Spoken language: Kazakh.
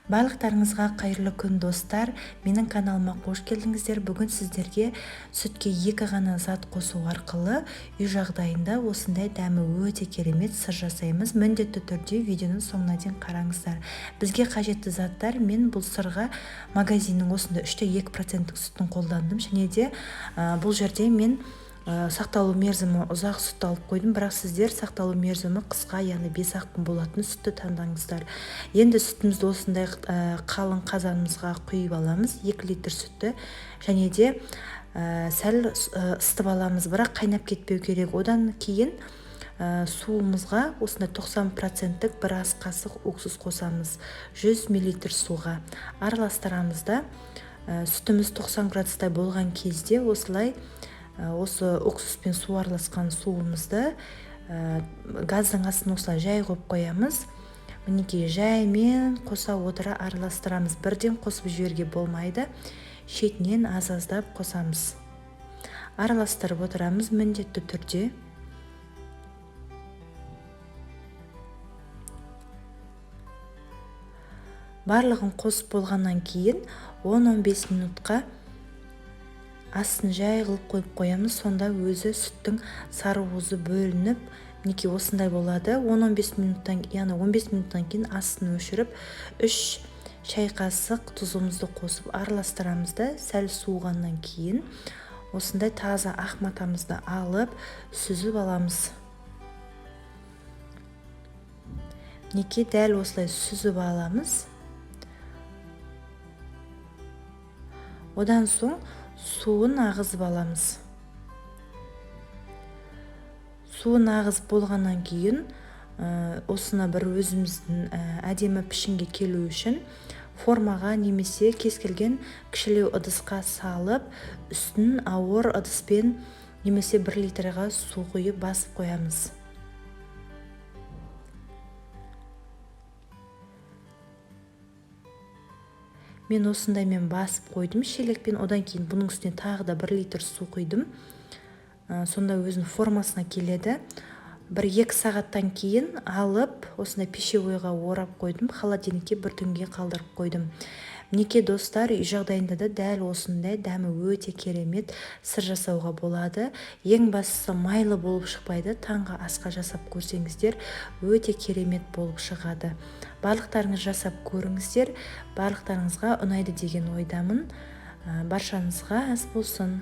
Барлықтарыңызға қайырлы күн, достар! Менің каналыма қош келдіңіздер. Бүгін сіздерге сүтке екі ғана зат қосу арқылы үй жағдайында осындай дәмі өте керемет сыр жасаймыз. Міндетті түрде видеоның соңына дейін қараңыздар. Бізге қажетті заттар: мен бұл сырға магазиннің осындай 3,2 проценттік сүтін қолдандым. Және де бұл жерде мен сақталу мерзімі ұзақ сүтті алып қойдым, бірақ сіздер сақталу мерзімі қысқа, яғни 5-ақ күн болатын сүтті таңдаңыздар. Енді сүтімізді осындай қалың қазанымызға құйып аламыз, 2 литр сүтті, және де сәл ысытып аламыз, бірақ қайнап кетпеу керек. Одан кейін суымызға осындай 90 проценттік бір ас қасық уксус қосамыз 100 миллилитр суға. Араластырамыз да, сүтіміз 90 градустай болған кезде осылай осы уксуспен су араласқан суымызды газдың астын осылай жай қойып қоямыз. Мінекей, жаймен қоса отыра араластырамыз. Бірден қосып жіберуге болмайды, шетінен аз аздап қосамыз, араластырып отырамыз міндетті түрде. Барлығын қосып болғаннан кейін 10-15 минутқа астын жай қылып қойып қоямыз. Сонда өзі сүттің сары уызы бөлініп, мінекей, осындай болады. 10-15 минуттан, яғни 15 минуттан кейін астын өшіріп, 3 шай қасық тұзымызды қосып араластырамыз да, сәл суығаннан кейін осындай таза ақ матамызды алып сүзіп аламыз. Мінекей, дәл осылай сүзіп аламыз. Одан соң суын ағызып аламыз. Суын ағызып болғаннан кейін осыны бір өзіміздің әдемі пішінге келу үшін формаға немесе кез келген кішілеу ыдысқа салып, үстін ауыр ыдыспен немесе 1 литрға су құйып басып қоямыз. Мен осындаймен басып қойдым шелекпен. Одан кейін бұның үстіне тағы да 1 литр су құйдым. Сонда өзінің формасына келеді. Бір екі сағаттан кейін алып, осындай пищевойға орап қойдым, холодильникке бір түнге қалдырып қойдым. Мінекей, достар, үй жағдайында да дәл осындай дәмі өте керемет сыр жасауға болады. Ең бастысы, майлы болып шықпайды. Таңғы асқа жасап көрсеңіздер, өте керемет болып шығады. Барлықтарыңыз жасап көріңіздер, барлықтарыңызға ұнайды деген ойдамын. Баршаңызға ас болсын!